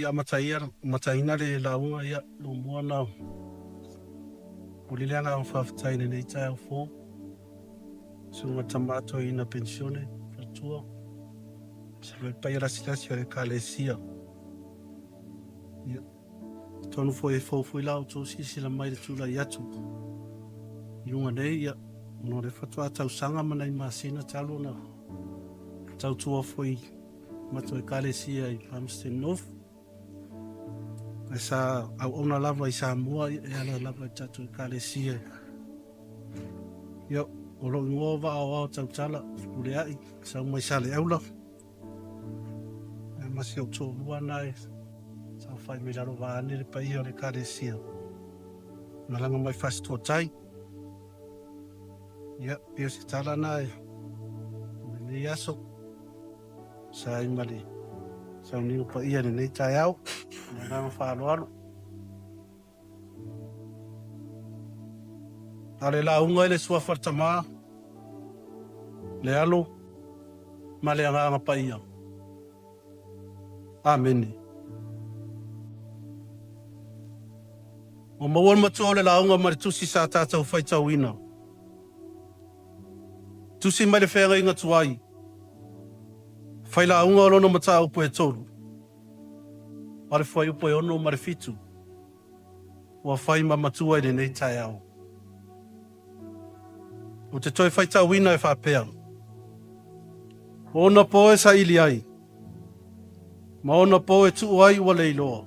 I amataina le lauga, ia, muamua ona momoli le agaga faafetai i lenei taeao fou, susuga tama toeaina penisione faletua, le paia lasilasi o le Ekalesia. Ia, atonu foi e fou foi la outou silasila mai i le tulai atu i luga nei, ia, ona o lea faatoa tausaga ma nai masina talu ona tautua foi matou Ekalesia i Palmerston North. Ae sa auauna lava i Samoa e ala lava i tatou Ekalesia. Ia, o lou igoa o Vaaoao Tautala Fepuleai, sau mai Saleaula. Ma si ou toalua na e saofai mai lalo vaeane le paia o le Ekalesia. Malaga mai Fasitooutai. Ia, pei o se tala na e lenei aso. Sa ai ma le sauniga paia i lenei taeao. Ma le agaga faaaloalo. A le lauga i le suafa o le Tama, le Alo ma le Agaga Paia. Amene. Ua maua le matua o le lauga ma le tusi sa tatou faitauina. Tusi mai le feagaiga tuai, failauga o lona mataupu e 3, ma le fuaiupu e 6 ma le 7, ua fai ma matua i lenei taeao. Ou te toe faitauina e faapea, O ona po e saili ai, ma ona po e tuu ai ua le iloa.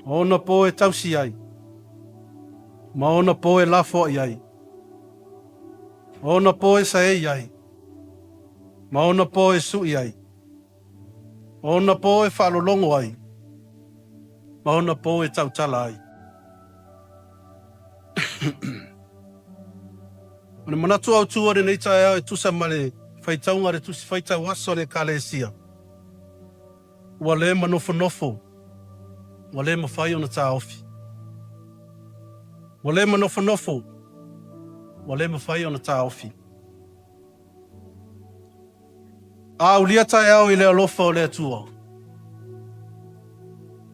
O ona po e tausi ai, ma ona po e lafoai ai. O ona po e saei ai, ma ona po e sui ai. O ona po e faalologo ai, ma ona po e tautala ai. O le manatu autu o lenei taeao e tusa ma le faitauga a le Tusi Faitau Aso a le Ekalesia, ua le manofonofo, ua le mafai ona taofi. Ua le manofonofo, ua le mafai ona taofi. A aulia taeao i le alofa o le Atua,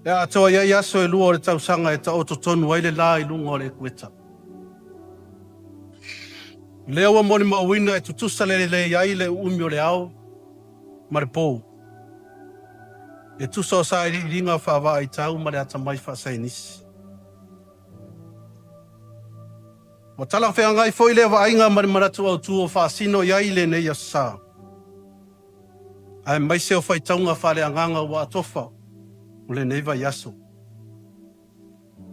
e atoa i ai aso e 2 o le tausaga e taoto tonu ai le la i luga o le ekueta. Lea ua molimauina e tutusa lelei ai le uumi o le ao ma le pou, e tusa o sailiiliga faavaaitau ma le atamai faasaienisi. Ua talafeagai foi lea vaaiga ma le manatu autu o faasino i ai lenei aso sa, aemaise o faitauga faaleagaga ua atofa o lenei vaiaso,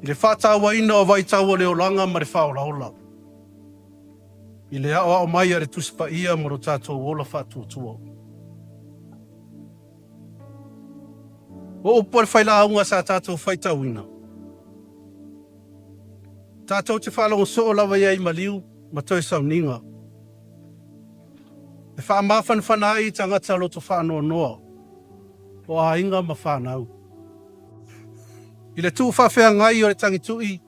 i le faatauaina o vaitau o le olaga ma le faaolaola, i le aoao mai a le Tusi Paia mo lo tatou ola faatuatua. O upu a le failauga sa tatou faitauina, tatou te faalogo soo lava i ai i maliu ma toe sauniga, e faamafanafana ai i tagata loto faanoanoa o aiga ma fanau. I le tuufaafeagai o le tagitui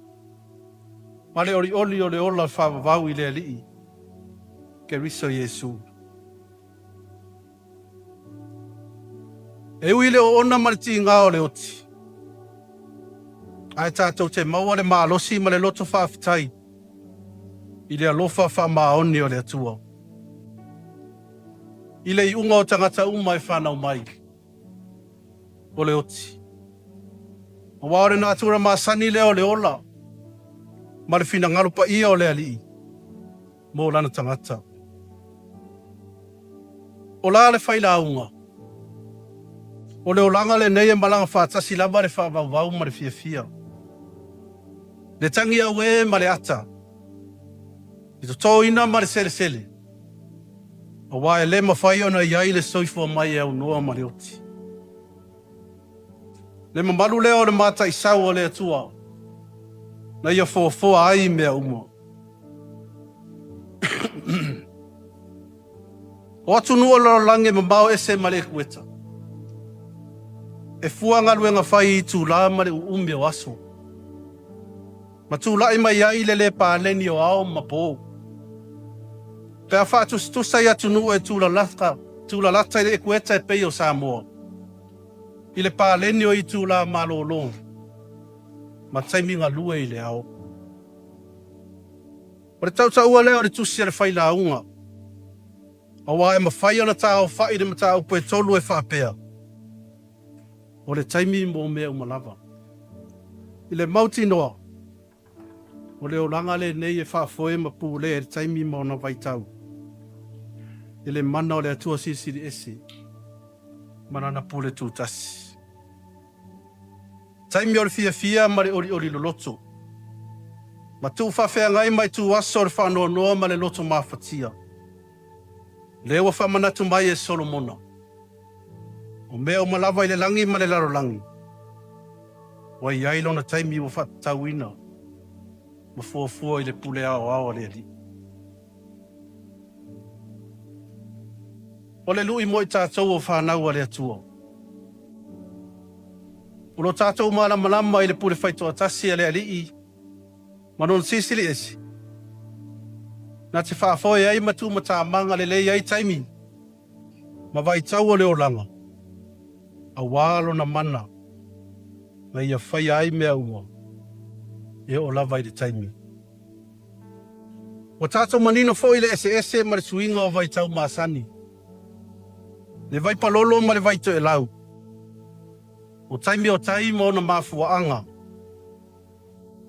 ma le olioli o le ola faavavau i le Alii, Keriso Iesu. E ui i le oona ma le tiga o le oti, ae tatou te maua le malosi ma le loto faafetai i le alofa faamaoni o le Atua, i le iuga o tagata uma e fanau mai o le oti. Aua o le natura masani lea o le ola ma le finagalo paia o le Alii mo lana tagata. O la le failauga, o le olaga lenei e malaga faatasi lava le faavauvau ma le fiafia, le tagi auē ma le ata, le totoina ma le selesele, aua e le mafai ona i ai le soifua mai e aunoa ma le oti. Le mamalu lea o le mataisau o le Atua, na ia foafoa ai mea uma. O atunuu o le lalolagi e mamao ese ma le ekueta, e fua galuega fai i itulā ma le uumi o aso, ma tulai mai ai le le paleni o ao ma po. Pe a faatusatusa i atunuu e tulalata i le ekueta e pei o Samoa, I le paleni o itulā malōlō ma taimi galue i le ao. O le tautaua lea o le tusi a le failauga, aua e mafai ona taaofai le mataupu e tolu e faapea, o le taimi mo mea uma lava. I le mautinoa, o le olaga lenei e faafoe ma pulea e le taimi ma ona vaitau, i le mana o le Atua Silisili Ese ma Lana pule tutasi. Taimi o le fiafia ma le olioli loloto, ma tuufaafeagai ma ituaso o le faanoanoa ma le loto mafatia. Lea ua faamanatu mai e Solomona, o mea uma lava i le lagi ma le lalolagi, ua i ai lona taimi ua faatatauina ma fuafua i le pule aoao a le Alii. O le lui mo i tatou o fanau a le Atua. O lo tatou malamalama i le pule faitoatasi a le Alii ma lona Silisili Ese, na te faafoe ai ma tuumatamaga lelei ai taimi ma vaitau o le olaga, aua lona mana na ia faia ai mea uma e oo lava i le taimi. Ua tatou manino foi i le eseese ma le suiga o vaitau masani, le vaipalolo ma le vaitoelau, o taimi o tai ma ona mafuaaga,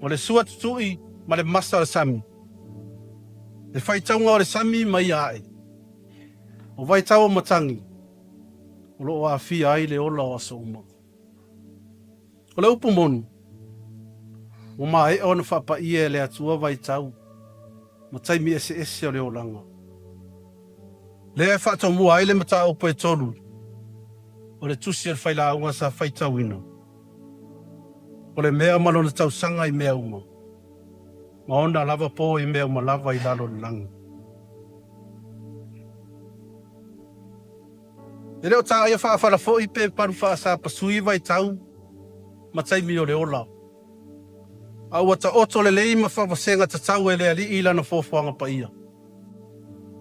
o le sua tutui ma le masa o le sami, le faitauga o le sami ma ia ae, o vaitau o matagi o lo o aafia ai le ola o aso uma. O le upu moni, ua maea ona faapaia e le Atua vaitau ma taimi eseese o le olaga. Lea e faatomua ai le mataupu e tolu o le tusi a le failauga sa faitauina, o le mea ma lona tausaga i mea uma, ma ona lava po i mea uma lava i lalo o le lagi. E le o taia faafala foi pe palu faasapasui vaitau ma taimi o le ola, a ua taoto lelei ma faavasega tatau e le Alii i lana foafoaga paia,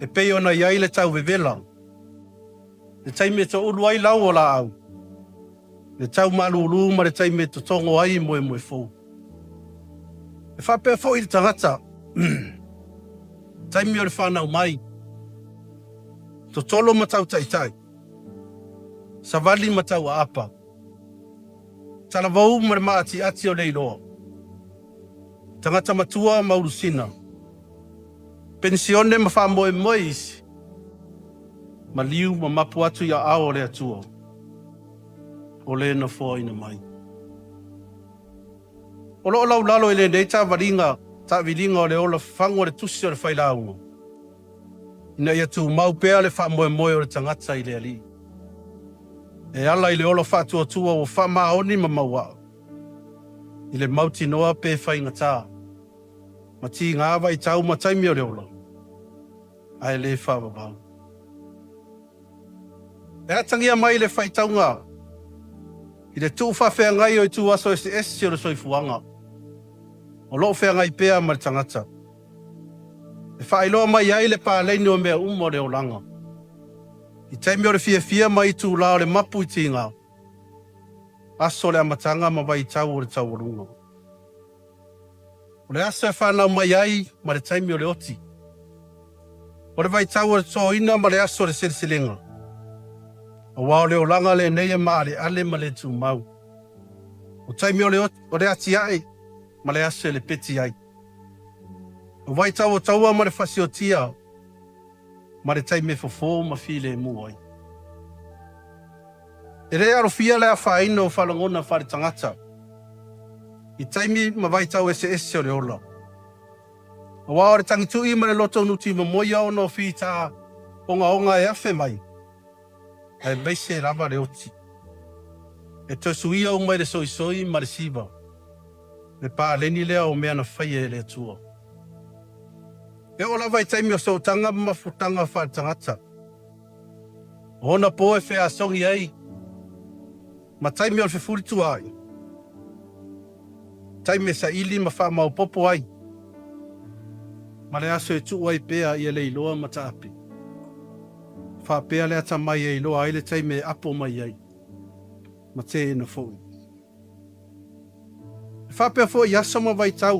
e pei ona i ai le tau vevela, le taimi e toulu ai lau o laau, le tau malūlū ma le taimi e totogo ai moemoe fou. E faapea foi le tagata, taimi o le fanau mai, totolo ma tau taitai, savali ma tau aapa, talavou ma le maatiati o le iloa, tagata matua ma ulusina, penisione ma faamoemoe isi, maliu ma mapu atu i aao o le Atua o le nofoaina mai. O lo o laulalo i lenei taavaliga taaviliga o le ola fafagu o le tusi o le failauga, ina ia tumau pea le faamoemoe o le tagata i le Alii, e ala i le ola faatuatua ua faamaoni ma mauaa, i le mautinoa pe faigata, ma tiga vaitau ma taimi o le ola, ae le faavavau. E atagia mai le faitauga i le tuufaafeagai o ituaso eseese o le soifuaga o lo o feagai pea ma le tagata, e faailoa mai ai le paleni o mea uma o le olaga, i taimi o le fiafia ma itulā o le mapu i tiga, aso o le amataga ma vaitau o le taualuga. O le aso e fanau mai ai ma le taimi o le oti. O le vaitau o le totoina ma le aso o le seleselega. Aua o le olaga lenei e maaleale ma le tumau. O taimi o le, o le atiae ma le aso e lepeti ai. O vaitau o taua ma le fasiotia ma le taimi e fofo ma filemu ai. E le alofia le afaina o faalagona faaletagata i taimi ma vaitau eseese o le ola. Aua o le tagitui ma le loto nuti momoia ona o fita ogaoga e afe mai, aemaise lava le oti. E toe suia uma i le soisoi ma le siva, le paleni lea o mea na faia e le Atua. E oo lava i taimi o sootaga ma mafutaga faaletagata, O ona po e feasogi ai ma taimi o le fefulituaai, taimi e saili ma faamaopoopo ai, ma le aso e tuu ai pea ia leiloa ma taape. Faapea le atamai e iloa ai le taimi e apo mai ai. Ma teena foi. E faapea foi i aso ma vaitau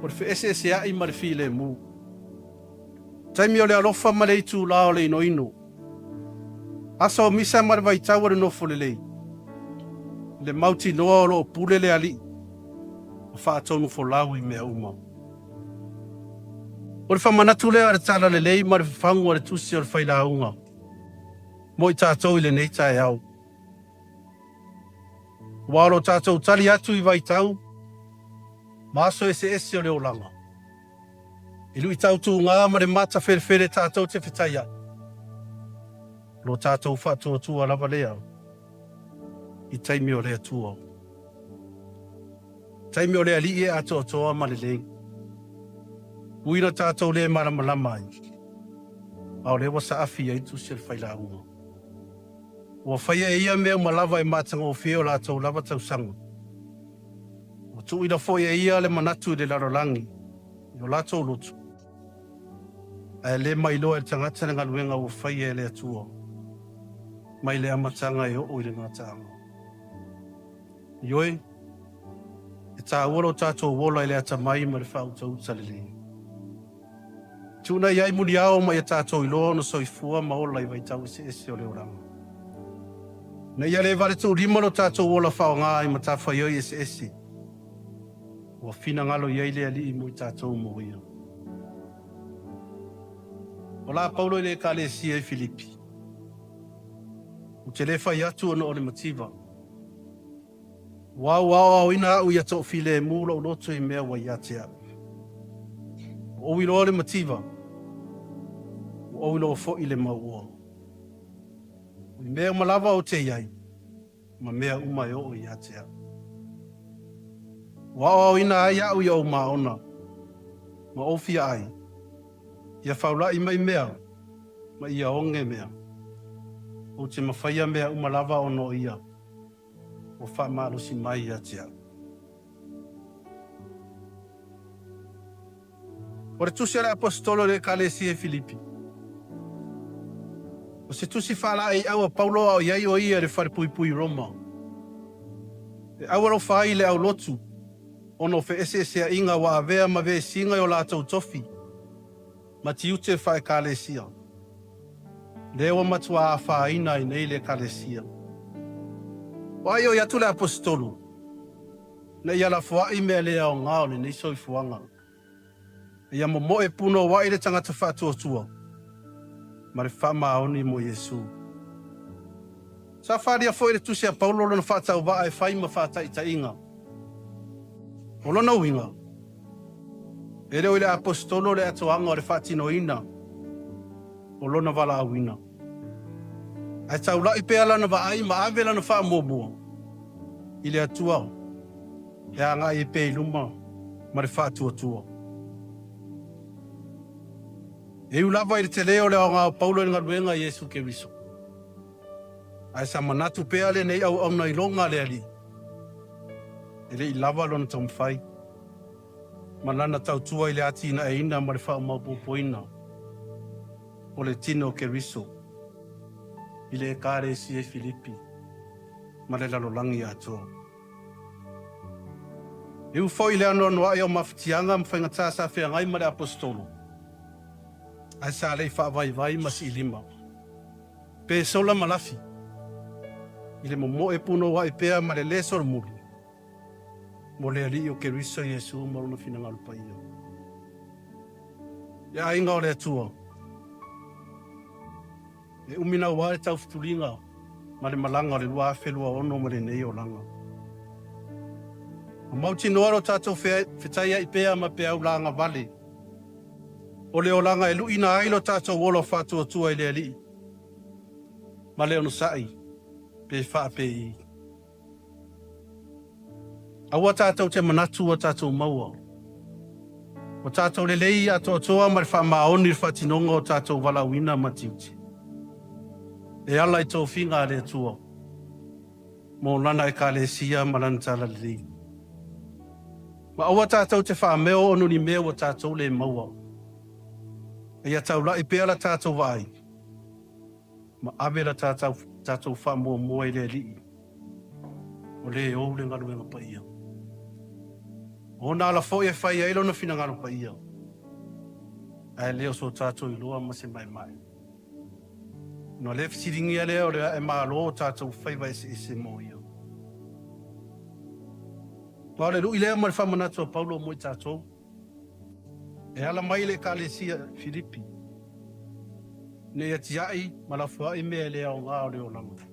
o le feeseeseai ma le filemu. Taimi o le alofa ma le itulā o le inoino. Aso o misa ma le vaitau o le nofo lelei. Le mautinoa o lo o pule le Alii ma faatonu folau i mea uma. O le faamanatu lea o le Talalelei ma le fafagu o le tusi o le Failauga mo i tatou i lenei taeao. Aua o lo tatou tali atu i vaitau ma aso eseese o le olaga. I luitau tuga ma le matafelefele tatou te fetaiai, lo tatou faatuatua lava lea i taimi o le Atua. Taimi o le Alii e atoatoa ma lelei. Ui ina tatou le malamalama ai, a o lea ua saafi ai tusi o le Failauga. Ua faia e ia mea uma lava e matagofie o latou lava tausaga. Ua tuuina foi e ia le manatu i le lalolagi i o latou loto, ae le mailoa e le tagata le galuega ua faia e le Atua mai le amataga e oo i le gataaga. Ioe, e taua lo tatou ola i le atamai ma le faautauta lelei. Tuuna i ai muliao ma ia tatou iloa ona soifua ma ola i vaitau eseese o le olaga. Na ia le vale tuulima lo tatou ola faaaoga i matafaioi eseese ua finagalo i ai le Alii mo i tatou mo ia. O la Paulo i le Ekalesia i Filipi. Ou te le fai atu ona o le mativa. Ua ua aoaoina au ia toafilemu lou loto i mea ua ia te au. Ua ou iloa le mativa, ua ou iloa foi le mauoa. I mea uma lava ou te i ai, ma mea uma e oo ia te au. Ua aoaoina ai au ia ou maona, ma ou fia ai, ia faulai mai mea, ma ia oge mea. Ou te mafaia mea uma lava ona o ia, ua faamalosi mai ia te au. O le tusi a le Aposetolo i le Ekalesia i Filipi. O se tusi faalaeiau a Paulo a o i ai o ia i le falepuipui i Roma. E aualofa ai i le aulotu ona o feeseeseaiga ua avea ma vesiga i o latou tofi ma tiute faaekalesia. Lea ua matua afaina ai nei le Ekalesia. Ua aioi atu le Aposetolo ina ia lafoai mea le aoga o lenei soifuaga. Ia momoe punouai le tagata faatuatua ma le faamaoni mo Iesu. Sa faaalia foi le tusi a Paulo lona faatauvaa e fai ma faataitaiga. O lona uiga, e le o i le Aposetolo le atoaga o le faatinoina o lona valaauina. Ae taulai pea lana vaai ma ave lana faamuamua i le Atua e agai ai pea i luma ma le faatuatua. E ui lava i le tele o le aoga o Paulo i le galuega a Iesu Keriso, ae sa manatu pea lenei auauna iloga a le Alii, e le i lava lona taumafai ma lana tautua i le atinaeina ma le faamaopoopoina o le tino o Keriso i le Ekalesia i Filipi ma le lalolagi atoa. E ui foi i le anoanoai o mafatiaga ma faigata sa feagai ma le Aposetolo, ae sa le i faavaivai ma siilima, pe sola ma lafi, i le momoe punouai pea ma le lē solomuli mo le Alii o Keriso Iesu ma lona finagalo paia. Le aiga o le Atua, e umi naua le taufutuliga ma le malaga o le 2026 ma lenei olaga. Ua mautinoa lo tatou fetaiai pea ma peau lagavale o le olaga e luiina ai lo tatou ola faatuatua i le Alii ma le onosai pe faapei. Aua tatou te manatu ua tatou maua. Ua tatou lelei atoatoa ma le faamaoni i le faatinoga o tatou valaauina ma tiute. E ala i tofiga a le Atua mo lana Ekalesia ma lana Talalelei. Ma aua tatou te faameo ona o ni mea ua tatou le maua. Ia taulai pea la tatou vaai ma ave la tatou Tatou faamuamua i le Alii, o le ou le galuega paia. O ona ala foi e fai ai lona finagalo paia, ae le o so tatou iloa ma se maemae. Ona le fesiligia lea o le ae malo o tatou faiva eseese mo ia. Ma o le lui lea ma le faamanatu a Paulo mo i tatou, e ala mai i le Ekalesia Filipi, ina ia tiai ma lafoai mea e le aoga o le olaga,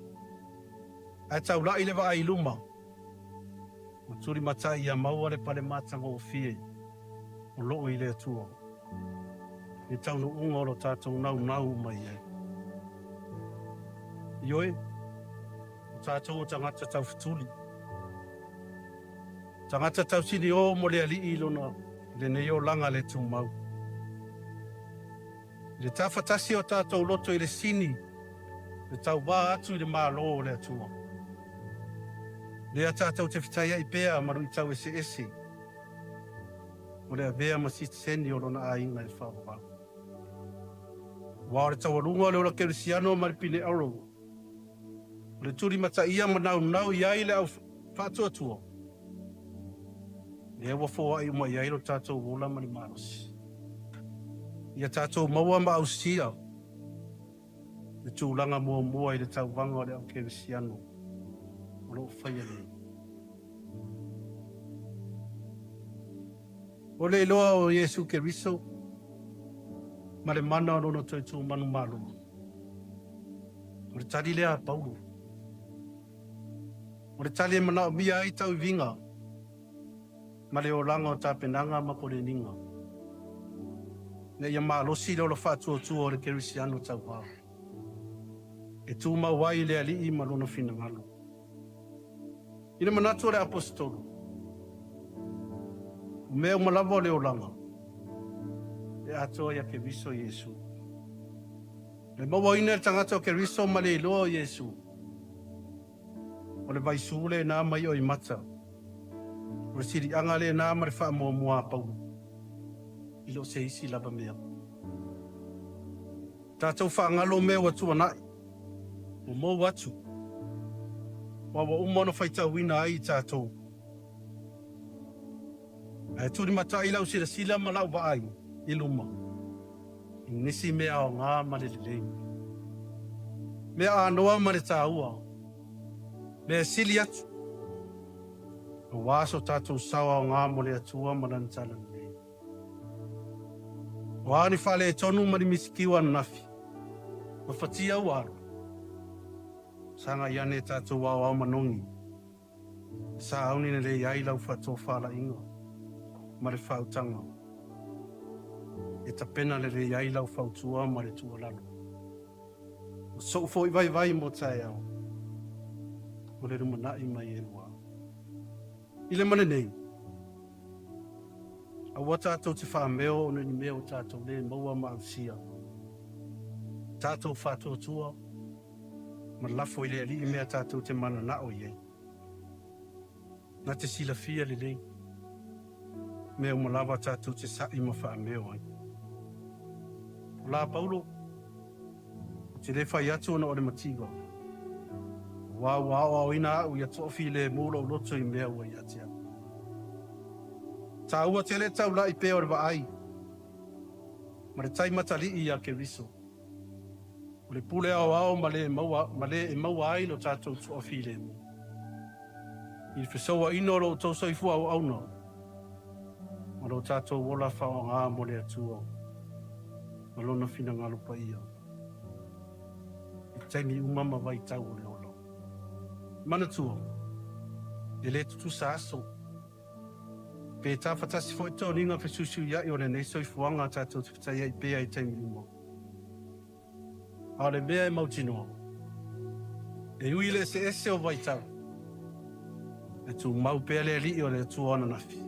ae taulai le vaai i luma ma tulimatai ia maua le pale matagofie o loo i le Atua i le taunuuga o lo tatou naunau uma i ai. Ioe, o tatou o tagata taufetuli, tagata tausinio mo le Alii i lona lenei olaga le tumau. I le tafatasi o tatou loto i le sini, le tauvā atu i le Malo o le Atua. Lea tatou te fetaiai pea ma luitau eseese o le avea ma sitiseni o lona aiga e faavavau. Aua o le taualuga o le ola kerisiano ma le pine auro, o le tulimataia ma naunau i ai le au faatuatua, lea ua foai uma i ai lo tatou ola ma le malosi. Ia tatou maua ma ausia le tulaga muamua i le tauvaga o le au kerisiano o lo o faia nei. O le iloa o Iesu Keriso ma le mana o lona toe manumalo. O le tali lea a Paulo. O le tali e manaomia ai tauiviga ma le olaga o tapenaga ma koleniga. Ina ia malosi le ola faatuatua o le kerisiano tauvā. E tumau ai le Alii ma lona finagalo. I le manatu o le aposetolo, o mea uma lava o le olaga, e atoa ia Keriso Iesu. Le mauaina e le tagata o Keriso ma le iloa o Iesu, o le vaisu lena mai o i mata, o le siliaga lena ma le faamuamua a Paulo, i lo se isi lava mea. Tatou faagalo mea ua tuanai, ua mou atu, aua ua uma ona faitauina ai i tatou. Ae tulimatai lau silasila ma lau vaai i luma, i nisi mea aoga ma le lelei. Mea anoa ma le taua, mea sili atu, aua so tatou sao aoga mo le Atua ma lana talalelei. O a ni faaletonu ma ni misikiu ananafi, ma fatia ua alu, sagai ane tatou aoao manogi, sauni lelei ai lau faatofalaiga ma le faautaga, e tapena lelei ai lau fautua ma le tuualalo. O sou foi vaivai mo taeao, o le lumanai mai e lua. I le ma lenei, aua tatou te faameo ona ni mea o tatou le maua ma ausia. Tatou faatuatua ma lafo i le Alii mea tatou te mananao i ai. Na te silafia lelei, mea uma lava tatou te sa'i ma faameo ai. O la Paulo, ou te le fai atu ona o le mativa, aua ua aoaoina au ia toafilemu lou loto i mea ua ia te au. Taua tele taulai pea o le vaai, ma le tai matalii ia Keriso. O le pule aoao ma le, maua, ma le e maua ai lo tatou toafilemu. I le fesouaina o lo outou soifua auauna, ma lo tatou ola faaaoga mo le Atua, ma lona finagalo paia. I taimi uma ma vaitau o le ola. Manatua, e le tutusa aso, pe tafatasi foi toniga fesuisuiai o lenei soifuaga tatou te fetaiai pea i taimi uma. A o le mea e mautinoa, e ui le eseese o vaitau, e tumau pea le Alii o le Atua ananafi,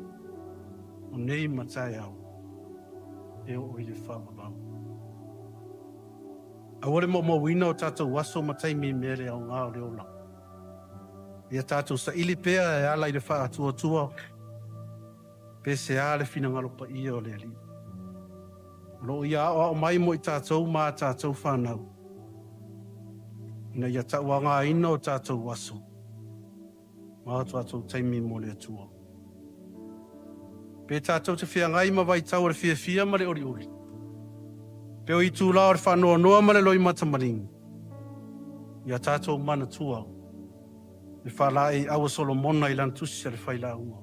o nei ma taeao, e oo i le faavavau. Aua le maumauina o tatou aso ma taimi i mea le aoga o le ola. Ia tatou saili pea e ala i le faatuatua, pe se a le finagalo paia o le Alii. O lo o ia aoao mai mo i tatou ma a tatou whanau. Ina ia tauaaoina o tatou aso, ma o tatou taimi mo le Atua. Pe tatou te feagai ma vaitau o le fiafia ma le olioli, pe o itula o le faanoanoa ma le loimata maligi, ia tatou manatua le faalaeiau a Solomona i lana tusi a le failauga.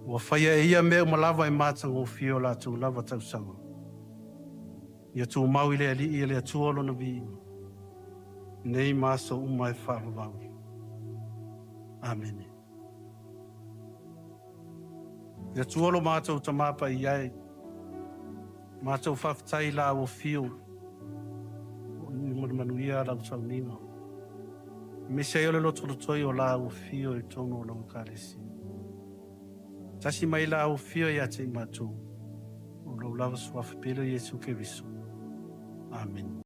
Ua faia e ia mea uma lava e matagofie o latou lava tausaga. Ia tumau i le Alii e le Atua lona viiga, nei ma aso uma e faavavau. Amene. Le Atua lo matou Tamā Paia e, matou faafetai i lau afio ma le manuia lau sauniga. Aemaise ai o le lotolotoi o lau afio i totonu o lau Ekalesia. Tasi mai lau afio ia te i matou, o lou lava suafa pele Iesu Keriso. Amene.